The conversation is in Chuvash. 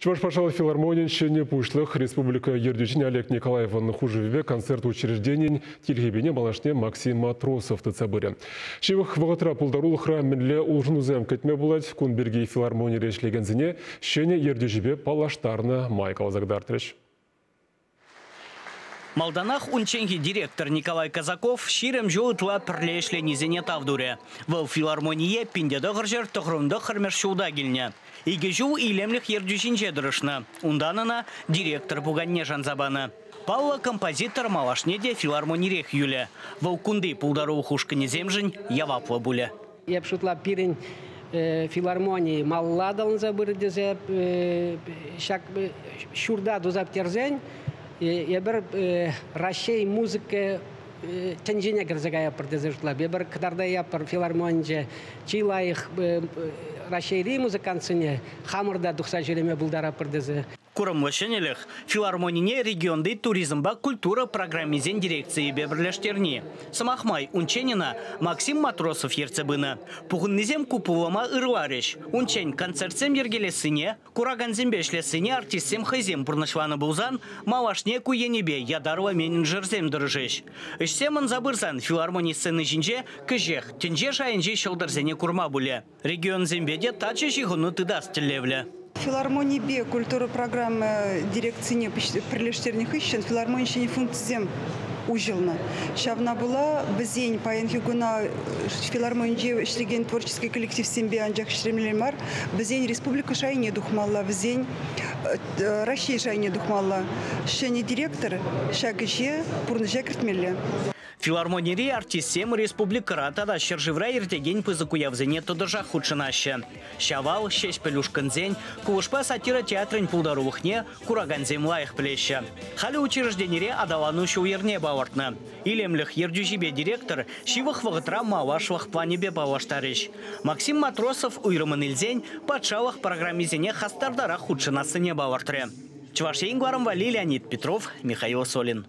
Чӑваш патшалӑх филармонийӗн ҫӗнӗ пуҫлӑх, республика ертӳҫин Олег Николаевӑн хушӑвӗпе концерт учрежденийӗн тилхепине малашне Максим Матросов тытса пырӗ. Ҫывӑх вӑхӑтра пултарулӑхра мӗнле улшӑнусем кӗтме пулать, кун пирки филармонире ӗҫлекенсене ҫӗнӗ ертӳҫӗпе паллаштарнӑ май каласа кӑтартрӗҫ. Малтанах унчченхи директор Николай Казаков 20 ҫул ытла пӗрле ӗҫленисене тав турӗ. Вӑл филармоние 1999 ҫулта килнӗ. Икӗ ҫул илемлӗх ертӳҫинче тӑрӑшнӑ. Унтан ӑна директор пуканне шанса панӑ. Паллӑ композитор малашне те филармонирех юлӗ. Вӑл кунти пултарулӑх ушкӑнӗсемшӗн яваплӑ пулӗ. Эп шутлап, пирӗн филармони малалла аталанса пырӗ тесе ҫак ҫурта туса пӗтерсен эпир Раҫҫей музыка тӗнчине кӗрсе каятпӑр тесе шутлап. Эпир кӑтартаятпӑр филармонинче чи лайӑх Раҫҫейри музыкантсене хамӑр та тухса ҫӳреме пултаратпӑр тесе. Курӑмлӑ ҫӗнӗлӗх филармонине регионти туризмпа культура программисен дирекцийӗпе пӗрлештерни. Сӑмах май, унччен ӑна Максим Матросов ертсе пынӑ. Пухӑннисем ку пулӑма ырларӗҫ. Унччен концертсем йӗркелессине, куракансемпе ӗҫлессине артистсем хӑйсем пурнӑҫланӑ пулсан, малашне ку енӗпе ятарлӑ менеджерсем тӑрӑшӗҫ. Ӗҫсем ӑнса пырсан филармони сцени ҫинче кӗҫех тӗнче шайӗнчи ҫӑлтӑрсене курма пулӗ. Регионсемпе те тачӑ ҫыхӑну тытас тӗллевлӗ. Филармонипе культура программа дирекцине пӗрлештернӗ хыҫҫӑн филармони ҫӗнӗ функцисем уҫӑлнӑ. Ҫавна пула вӗсен паянхи куна филармонинче ӗҫлекен творческий коллективсемпе анчах ӗҫлемелле мар, вӗсен республика шайне тухмалла, вӗсен Раҫҫей шайне тухмалла. Ҫӗнӗ директор ҫак ӗҫе пурнӑҫа кӗртмелле. Филармонири артистсем республикӑра тата ҫӗршывра иртекен пысӑк уявсене тӑтӑшах хутшӑнаҫҫӗ. Ҫавал, Ҫеҫпӗл ушкӑнсен, кулӑшпа сатира театрӗн пултарулӑхне куракансем лайӑх пӗлеҫҫӗ. Халӗ учрежденире аталану ҫул-йӗрне палӑртнӑ. Илемлӗх ертӳҫипе директор ҫывӑх вӑхӑтра малашлӑх планӗпе паллаштарӗҫ. Максим Матросов уйрӑмӑн илсен патшалӑх программисене хастартарах хутшӑнассине палӑртрӗ. Чӑваш Ен кӑларӑм валли Леонид Петров, Михаил Солин.